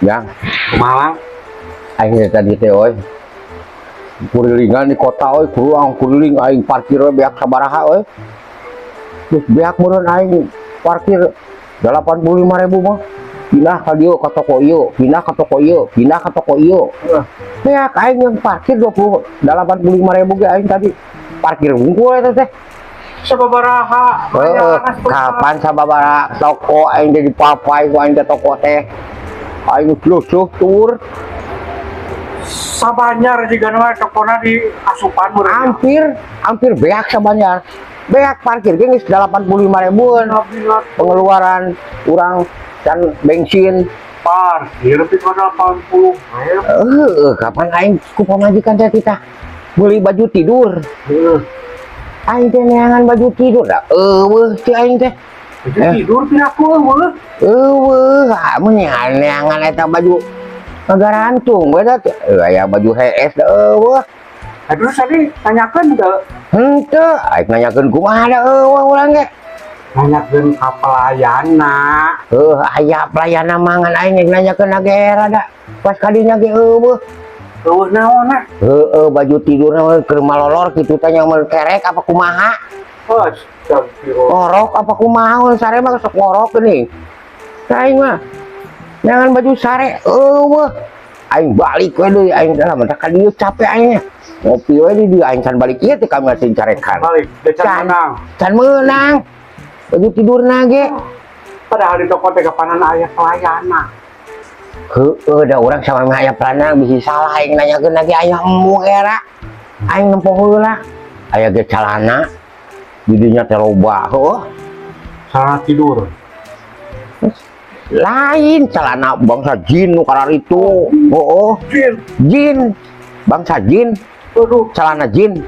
Yang Kumaha? Aing teh tadi teh oi. Kurilingan di kota oi, kuruang kuriling aing parkir we beak sabaraha oi. Terus beak meureun aing parkir 85.000 mah. Pindah ka dieu ka toko ieu, pindah ka toko ieu, pindah ka toko ieu. Beak aing yang parkir 20 85.000 ge aing tadi parkir wungkul eta teh. Sababaraha? Heeh, kapan sababaraha toko aing teh dipapai ku aing teh toko teh. Aing geus tur. Sabanjar juga mah tokona di asupan meureun. Hampir hampir beak sabanjar. Beak parkir ge geus 85 ribuan pengeluaran urang dan bensin. Parkir lebih ka 80. Eh, kapan aing ku pamajikan teh kita beli baju tidur. Aing teh neangan baju tidur da euweuh ti aing teh. Baju Eh. tidur piraku euweuh. Euweuh, mun neangan eta baju ngagarantung we da teh. Aya baju hees da euweuh. Aduh, tadi tanyakeun teu? Henteu, aing nanyakeun kumaha da euweuh urang ge. Nanyakeun ka pelayanna. Heuh, aya pelayan mangan aing rek nanyakeun ge era da. Pas kadinya ge euweuh. Euweuh naonna? Heeh, baju tidurna keur malolor kitu teh yang kerek apa kumaha? Astagfirullah. Ngorok apa kumaha, sare mah sok ngorok geuning. Aing mah jangan baju sare euweuh. Aing balik we deui aing teh lah mentak ka dieu capek aing. Ngopi we di dieu aing can balik ieu teh kami sing carekan. Balik, da can Can. menang. Can meunang. Baju tidurna ge. Padahal di toko teh kapanan aya pelayanna. Heeh, da urang sama mah aya pelayan bisi salah aing nanyakeun lagi aya embung era. Aing nempo heula. Aya ge calana. Di dinya teh loba heuh. Celana tidur. Lain celana bangsa jin nu kararitu. Heeh, Jin. Jin. Bangsa jin, Aduh, celana jin.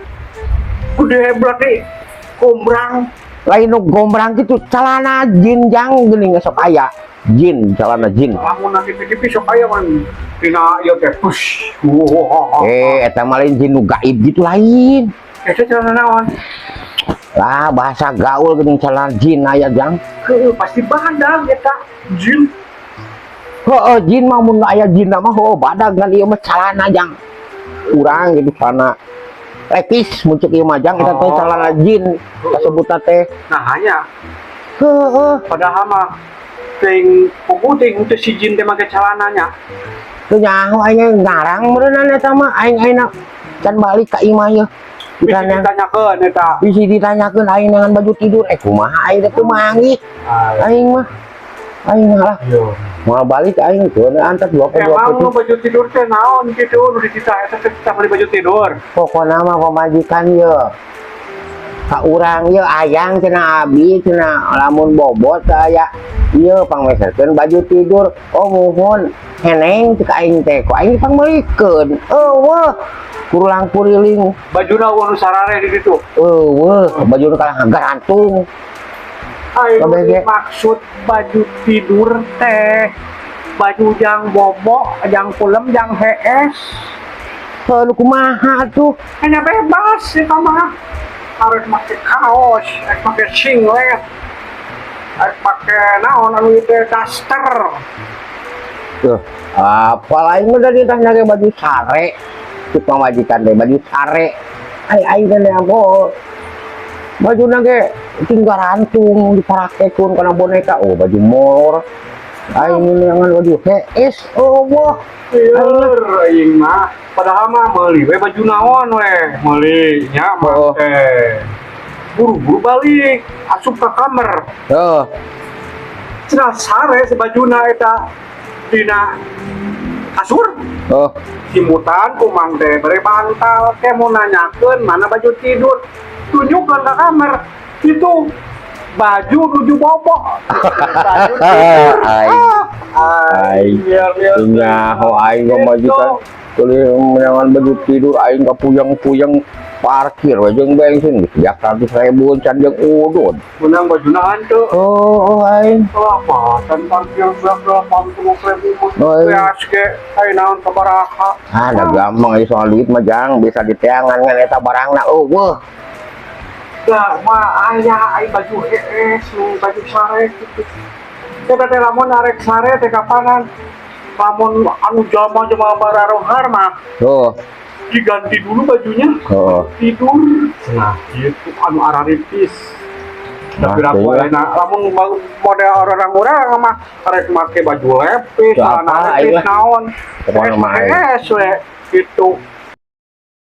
Gede berarti gombrang. Lain nu gombrang gitu, celana jin jang geuning sok aya. Jin, celana jin. Lamun nanti TV sok aya man dina ieu teh push. Wah. Eh, eta mah lain jin nu gaib gitu lain. Eta celana naon? Lah, bahasa gaul geuning celana jin aya jang. Heueuh, pasti badag eta jin. Heeh, jin mah mun aya jin mah heuh badag, ngan ieu mah celana jang. Urang gitu celana lepis mun cek ieu mah jang eta teh celana jin kasebutna teh. Nah, hanya padahal mah ting puguh ting teu si jin teh make celananya. Teu nyaho aing ngarang meureunana eta mah aing ayeuna can balik ka imah ye. Bisa Ditanya, ditanyakeun eta. Bisi ditanyakeun aing dengan baju tidur eh kumaha aing teh teu manggih aing mah. Aing mah lah Ayo. Mau balik aing teu antar dua Emang nu baju tidur teh naon kitu nu dititah eta teh titah beli baju tidur? Pokokna mah pamajikan ye ka urang ye ayang cenah abi cenah lamun bobot aya ieu pangmeserkeun baju tidur. Oh, muhun heneng cek aing teh ku aing dipangmeulikeun euweuh kurulang kuriling. Bajuna nu sarare di ditu? Euweuh, baju nu kalah ngagantung. Ayo, Kabeh ge. Maksud baju tidur teh baju jang bobo, jang kulem, jang hees. Heuh, nu kumaha atuh? Hanya bebas eta mah. Harus make kaos, harus make singlet, harus make naon anu ieu teh daster. Tuh, apa lain mah dari tanya ge baju sare. Cek pamajikan teh baju sare. Ai aing teh apa? Baju ge tinggal rantung diparakekeun kana boneka. Oh, baju molor. Aing neangan baju hees. Oh, wah. Lieur aing mah. Padahal mah meuli we baju naon we, meuli nya make. Buru-buru balik, asup ke kamar. Cenah sare sebajuna eta dina kasur. Simutan ku mang teh bere bantal teh mau nanyakeun mana baju tidur. Tunjukkan ke kamar. Itu baju nuju bobo. Baju tidur. Aing. Ah, Aing. Biar biar. Nyaho aing pamajikan beli neangan baju tidur aing kapuyeng-puyeng parkir we jeung bensin geus yak 100.000 can jeung udud. Menang bajuna hanteu. Oh, aing. Apa? Can parkir beak 80.000 mah. Oh, iya. Beas ge ai naon sabaraha. Ah, da gampang ieu soal duit mah jang bisa diteangan ngan eta barangna euweuh. Da mah aya ai baju hees nu baju sare gitu. Eta teh lamun arek sare teh kapanan. Lamun anu jalma-jalma bararonghar mah diganti dulu bajunya, tidur. Nah, gitu anu araritis. Nah, Tapi aku iya. ayeuna lamun model orang-orang mah rek make baju lepis, Ya, celana apa, lepis aing lah. Naon. Pokoknya mah aing. Es we gitu.